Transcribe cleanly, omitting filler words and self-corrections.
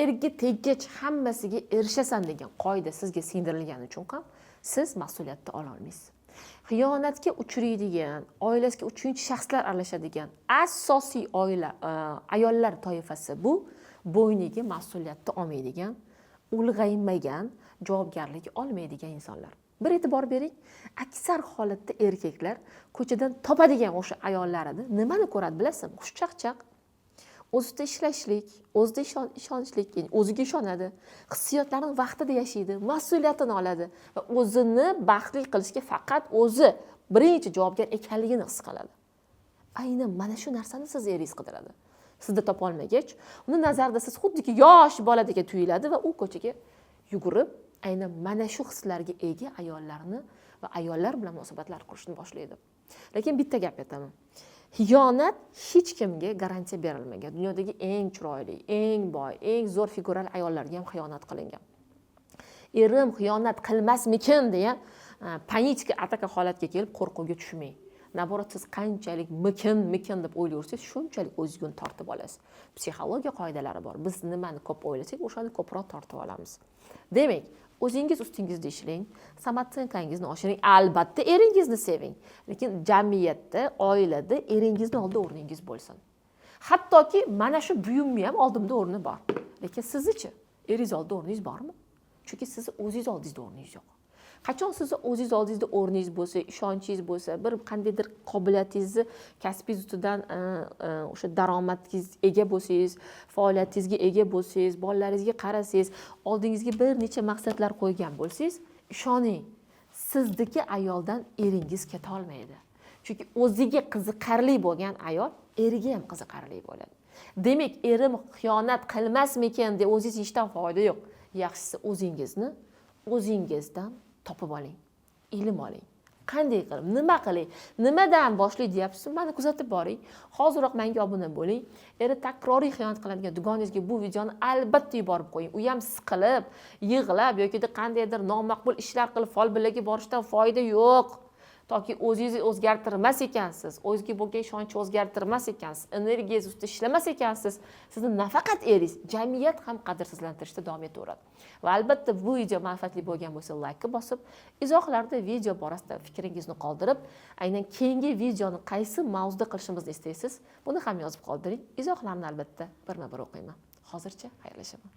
Erga teggach hammasiga erishasan degan qoida sizga singdirilgani uchun ham siz mas'uliyatni ololmaysiz. Xiyonatga uchraydigan, oilasiga uchinchi shaxslar aralashadigan asosiy oila ayollar toifasi bu bo'yniga mas'uliyatni olmaydigan, ulg'aymagan, javobgarlik olmaydigan insonlar. Bir e'tibor bering, aksar holatda erkaklar ko'chadan topadigan o'sha ayollarini nimani ko'radi, bilasizmi? Xushchaqchaq, o'zida ishlashlik, o'zida ishonchlik, ya'ni o'ziga ishonadi, hissiyotlarini vaqtida yashaydi, mas'uliyatini oladi va o'zini baxtli qilishga faqat o'zi birinchi javobgar ekanligini his qiladi. Aynan mana shu narsani siz eringiz qidiradi. Sizda topolmagach, uni nazarida siz xuddiki yosh boladek tuyuladi va u ko'chaga yugurib, aynan mana shu hislarga ega ayollarni va ayollar bilan munosabatlar qurishni boshlaydi. Lekin bitta gap aytaman: xiyonat hech kimga garantiya berilmagan. Dunyodagi eng chiroyli, eng boy, eng zo'r figurali ayollarga ham xiyonat qilingan. Erim xiyonat qilmasmikin degan панический атака holatga kelib, qo'rquvga tushmang. Наоборот, siz qanchalik mikin mikin deb o'ylayversangiz, shunchalik o'zingizga uni tortib olasiz. Psixologiya qoidalari bor: biz nimani ko'p o'ylasak, o'shani ko'proq tortib olamiz. Demak, o'zingiz ustingizda ishlang, самооценка ngizni oshiring. Albatta, eringizni seving, lekin jamiyatda, oilada eringizni oldida o'rningiz bo'lsin. Hattoki mana shu buyumni ham oldimda o'rni bor, lekin siznichi, eringiz oldida o'rningiz bormi? Chunki sizni o'zingiz oldingizda o'rningiz yo'q. Qachon sizni o'zingiz oldingizda o'rningiz bo'lsa, ishonchingiz bo'lsa, bir qandaydir qobiliyatingizni, kasbingiz ustidan o'sha daromadingiz ega bo'lsangiz, faoliyatingizga ega bo'lsangiz, bolalaringizga qarasangiz, oldingizga bir necha maqsadlar qo'ygan bo'lsangiz, ishoning, sizniki ayoldan eringiz ketolmaydi. Chunki o'ziga qiziqarli bo'lgan ayol eriga ham qiziqarli bo'ladi. Demak, erim xiyonat qilmasmikin deb o'zingiz yeyishdan foyda yo'q. Yaxshisi, o'zingizni o'zingizdan topib oling, ilm oling. Qanday qilib, nima qilay, nimadan boshlay deyapsiz, mani kuzatib boring. Hoziroq menga obuna bo'ling. Eri takroriy xiyonat qiladigan dugonangizga bu videoni albatta yuborib qo'ying. U ham siqilib, yig'lab yoki qandaydir nomaqbul ishlar qilib, folbinlarga borishdan foyda yo'q. Toki o'zingizni o'zgartirmas ekansiz, o'zizga bo'lgan ishonchni o'zgartirmas ekansiz, energiyangiz ustida ishlamas ekansiz, sizni nafaqat eringiz, jamiyat ham qadrsizlantirishda davom etaveradi. Va albatta, bu video manfaatli bo'lgan bo'lsa, laykni bosib, izohlarda video borasida fikringizni qoldirib, aynan keyingi videoni qaysi mavzuda qilishimizni istaysiz, buni ham yozib qoldiring. Izohlarni albatta birma bir o'qiyman. Hozircha xayrlashaman.